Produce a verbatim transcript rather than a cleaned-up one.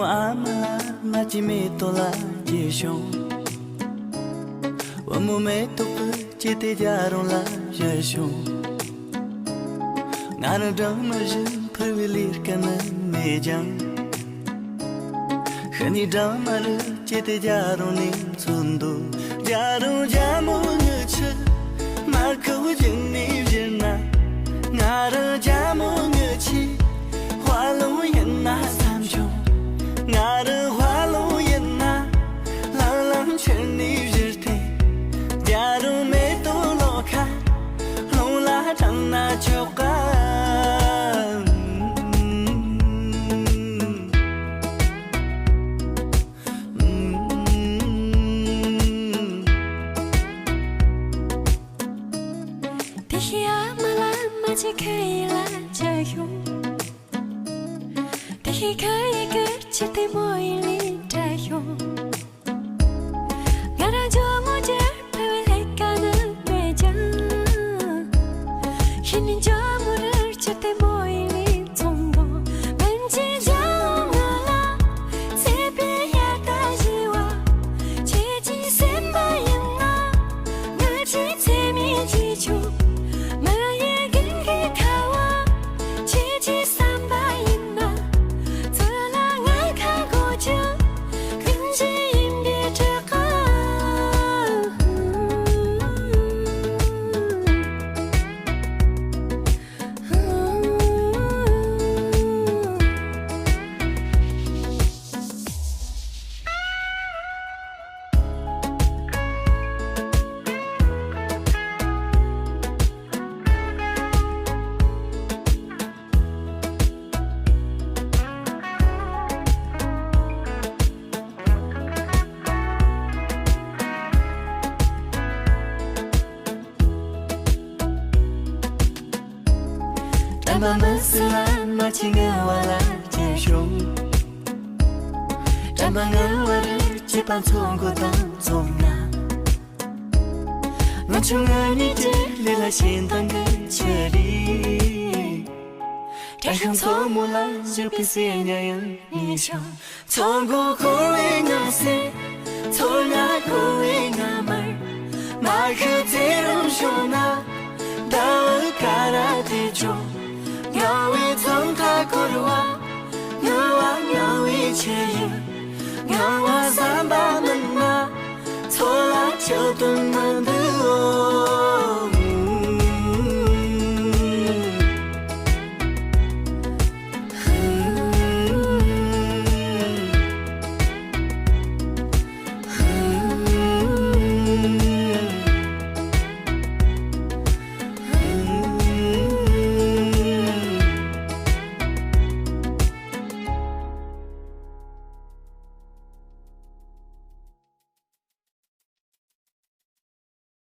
ཨ་མ་ལ་མ་ཅི་མེ་ཏོག་ལ་སྐྱེས་བྱུང་། བུ་མོ་མེ་ཏོག་གི་སྐྱེས་ཏེ་རྒྱ་རོང་ལ་བཞད་བྱུང་། ང་རང་སྦྲང་མ་བཞིན་འཕུར་བའི་ལས་ཀ་ནི་མེད་ཀྱང་། ཤི་ནས་སྦྲང་མ་རུ་སྐྱེས་ཏེ་རྒྱ་རོང་ནས་འཚོ་འདུག། རྒྱ་རོང་རྒྱ་མོ་ངི་ཆུ་མ་ཁུ་བཞིན་ནས་བཞུར་ན། ང་རང་རྒྱ་མོ་ངི་ཆུ་དཔའ་ལུང་ཡིན་ན་བསམ་བྱུང་། ང་རང་དཔའ་ལུང་ཡིན་ན་ལང་ལང་ཆུ་ནས་བཞུར་ཏེ། རྒྱ་རོང་མེ་ཏོག་ལོ་ཁ་ལུང་ལ་དྲངས་ན་ཆོག་ག། དེ་ཤི་ཨ་མ་ལ་མ་ཅི་ཁ་ཡི་ལ་ཅི་ཤོང་། དེ་ཤི་ཁ་ཡི་ཀར་ཅི་དེ་མོ་ཡི་ལི་ཏྲ་ཤོང་། ང་རང་ཇོ་མོ་ཇེ་ཕེ་བེ་ལེ་ཀ་ནི་མེ་ཇ། ཤི་ནི་ཇོ་མོ་རེ་ཅི་དེ་མོ་ཡི་ལི་ཚོང་གོ། མན་ཇི་ཇོ་ང་ལ་སེ་པེ་ཡ་ཏ་ཞི་བ། ཁྱེད་ཀྱི་སེམས་པ་ཡིན་ན། ང་ཅི་ཚེ་མི་ཅི་ཆུ། ང་ཡི་གིན་གི་ཁ་བ། ཁྱེད་ཀྱི་བསམ་པ་ཡིན་ན། ཚོ་ལ་ང་ཁ་གོ་ཆུ། གིན་ཅི་ཡིན་པའི་དྲི་ཀ། དྲན་པ་མི་སྲིད་ལ་མ་ཅི་ངལ་བ་ལ་སྐྱེ་བྱུང་། དྲན་པ་ངལ་བ་རུ་སྐྱེས་པ་མཚོ་མགོ་དང་འཛོམས་ན། ང་ཆུང་ང་གཉིས་ཀྱི་ལས་ལ་ཞེན་དང་གི་ཆེ་རིག། དྲན་ཤིང་མཚོ་མོ་ལ་བཞུགས་པའི་སེ་ཉ་ཡང་ངེས་ཤིང་། མཚོ་མགོ་འཁོར་བའི་ང་སེ། མཚོ་ལྔ་འཁོར་བའི་ང་མར། མ་ཤི་ཚེ་རིང་བྱུང་ན། ཟླ་བ་ཀ་ར་དེ་ཆུང་། ངལ་བའི་མཚོ་མཐའ་འཁོར་བ། ངལ་བ་ངལ་བའི་ཆུ་ཡིན། ངལ་བ་བསམ་པ་མིན་ན། མཚོ་ལ་ཆུ་དོན་མི་འདུག།